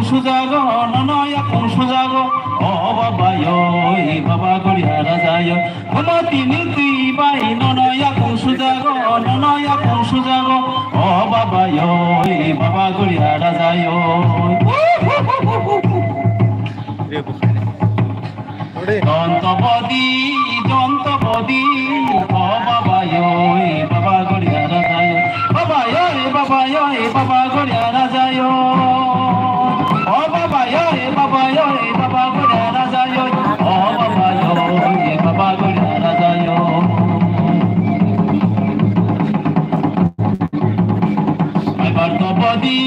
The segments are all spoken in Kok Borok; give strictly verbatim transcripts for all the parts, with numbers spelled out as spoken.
sujago, nono yakung sujago, o baba yoi, baba goria raja yoi. Gumati ni twi bai nono yakung sujago, nono yakung sujago, o baba yoi, baba goria raja yoi. Dontobodi, dontobodi, o baba yoi, baba goria raja yoi. Baba yoi, baba yoi, baba goria raja yoi. O baba yoi, baba yoi, baba goria raja yoi. O baba yoi, baba goria raja yoi. Ai barto bodi,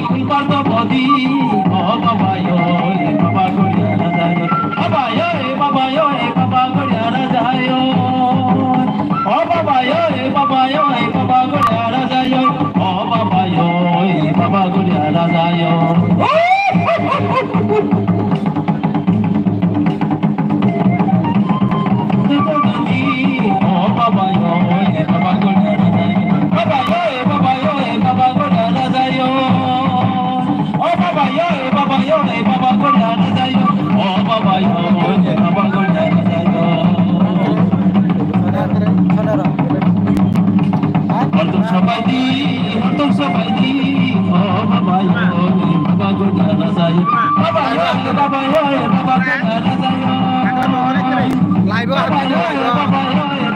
kul barto bodi, o baba yoi, baba goria raja yoi. Baba yoi, baba yoi, baba goria raja yoi. O baba yoi, baba yoi, baba goria raja yoi. O baba yoi, baba goria raja yoi. Hortok sabaidi, hortok sabaidi, o baba yo, baba goria raja yo. Baba yo, baba yo, baba goria raja yo. Baba yo, baba yo,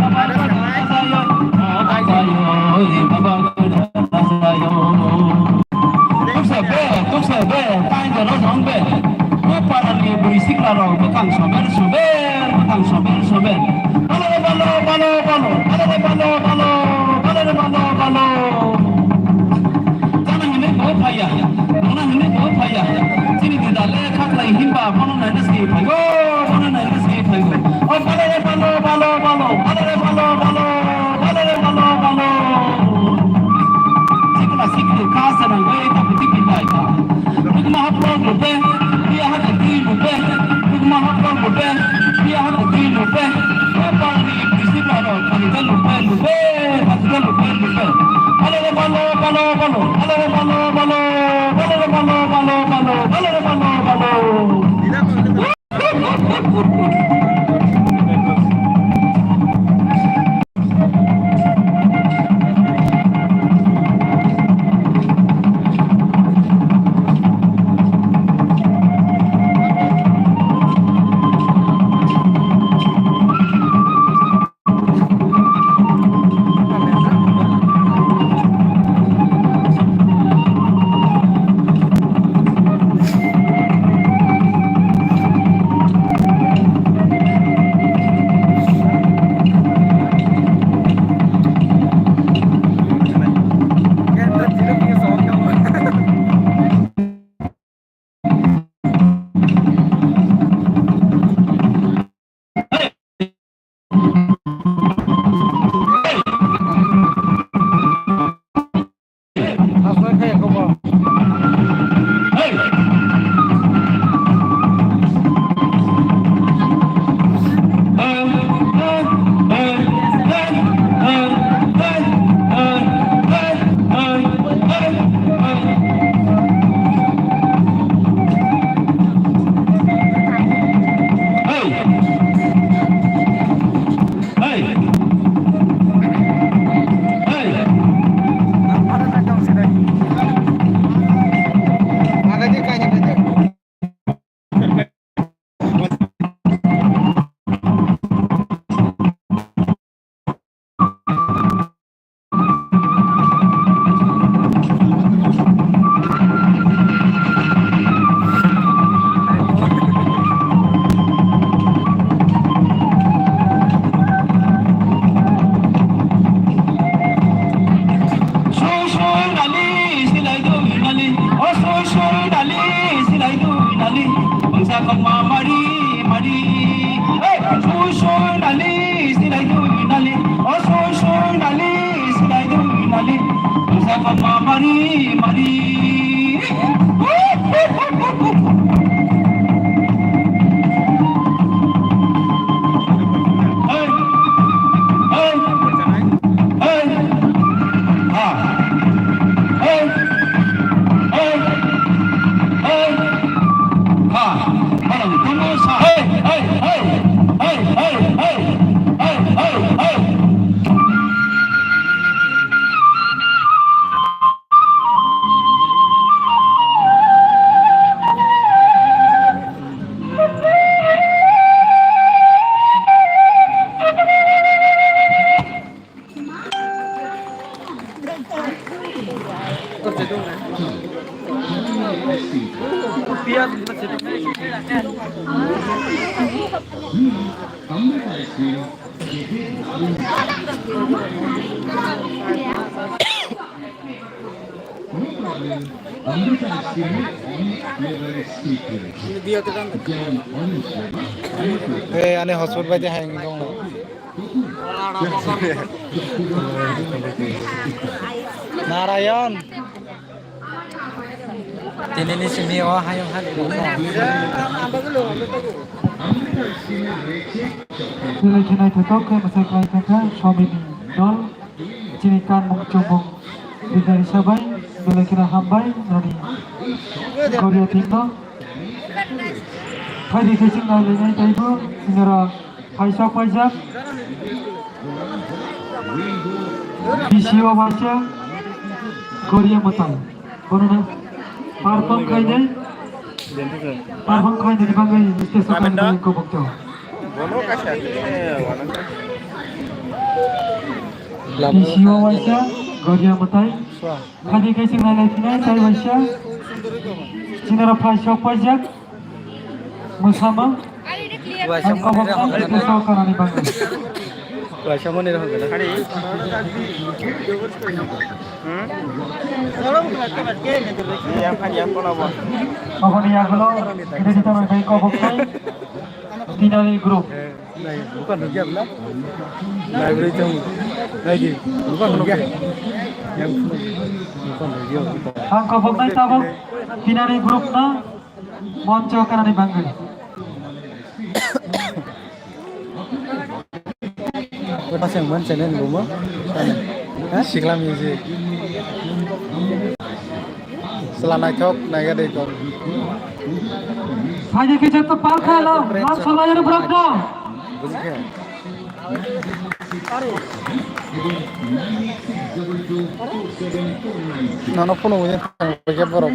baba goria raja yo. O baba yo, baba goria raja yo. Tuksa be, tuksa be, pai gono jong be. O parani bwrwi sikla rok bwkhang sober sober, bwkhang sober sober. Balo re balo, balo, balo, balo re balo, balo, balo re balo, balo. Jana hinwi bo phaiya, nona hinwi bo phaiya. Chini dida le khaklai himba bono naina se phaigo, bono naina se phaigo. O balo re balo, balo, balo, balo re balo, balo, balo re balo, balo. Sikla sikla kha sanang bai ta buti pinda ita. Rukma haplo mute, pia hata dui mute. Rukma haplo mute, pia hata dui mute. Pia pani bisi baro, pani ta mute, mute, pani ta mute, mute. Balo re balo, balo, balo, balo re balo, balo, balo re balo, balo, balo, balo re balo, balo. Sui sui nali, silai dui nali, o sui sui nali, silai dui nali, bangsa kongma mari mari. Hey, sui sui nali, silai dui nali, o sui sui nali, silai dui nali, bangsa kongma mari mari. Hey! Hey! Hey! Ha! Hey! Hey! Hey! Hey, ani hotspot bai de hai wngwi dong. Narayan. Tini ni simi o hayung hali. Belai khe naithothok khe mwsai klai thangkha Somini dol. Chini kanmung chumung leader hisabai belai kheno hambai nani Korea team no. Phaidi khe chwng nai lainai taibo chini oro phaisok paijak. B C O waisa Korea mwtai. Bono no perform khainai. Perform khainai ni bagwi stage o khainai kobok to. P C O waisa Goria Mwtai. Khadi khe chwng nai lai phinai tai waisa. Chinara phai sok paijak. Mwsama. Ang kobok ang stage o kanani bagwi. Waisa mani rohor gana. Aboni yagulo, ini kita main kobok kai. Tinali group. Nai, bukan rugi abla. Nai, beri jom. Nai, di. Bukan rugi. Yang bukan rugi. Ang kobok nai tabok. Tinali group na. Moncho kanani bangwi. Kota sengman channel bumo. Ha? Sikla music. Sela naithok, naiga dei kok. Phaidi khe jotto pal kha lo, lam salai rw bwrok do. Buji khe. Nono phone hwnwi thang khe borok.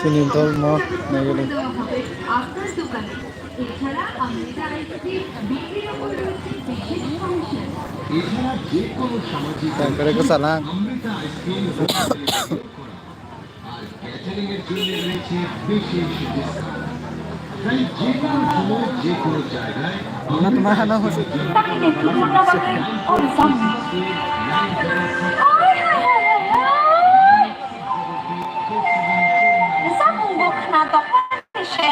Chini dol mot naiwi. এছাড়া অমৃতা আইসক্রিম বিক্রির ওপর রয়েছে বিশেষ কমিশন। এছাড়া যে কোনো সামাজিক Tangkere kwchana. আর ক্যাটারিং এর জন্য রয়েছে বিশেষ ডিসকাউন্ট। তাই যে কোনো সময় যে কোনো জায়গায় তাকে নেতৃত্ব করতে পারে ওই সামনে। Samung bo khna tongmani se.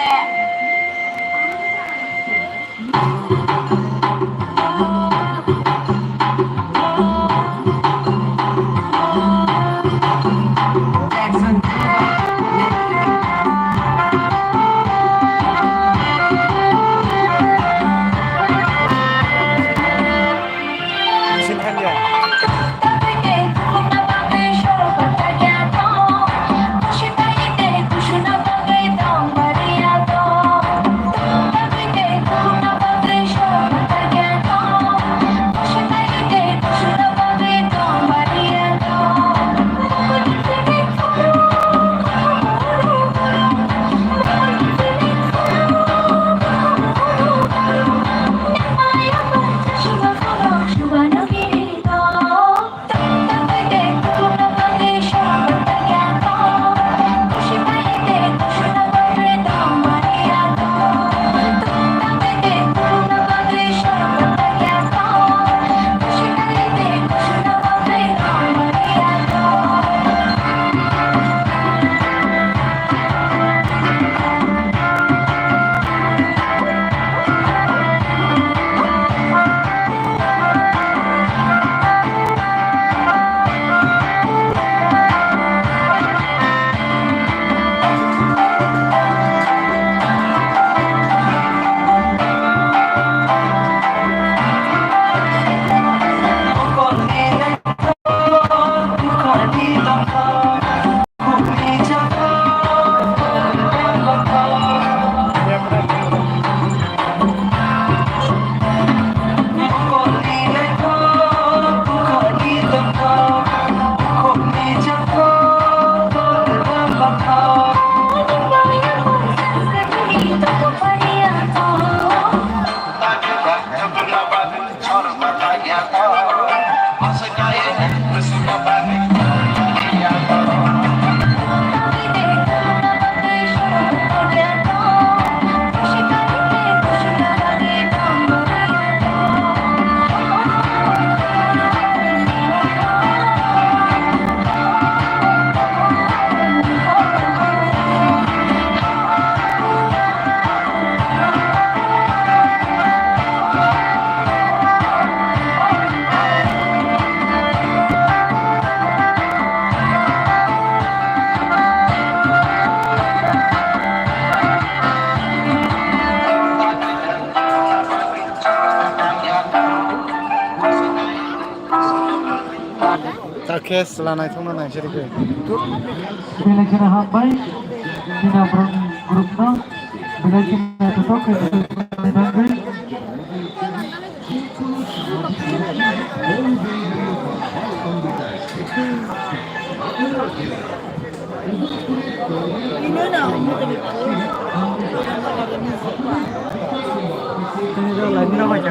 Takhe chwla naithokno naisirikhe. Belai kheno hambai. Chini borok ni group no belai kheno naithothok khe tangwi.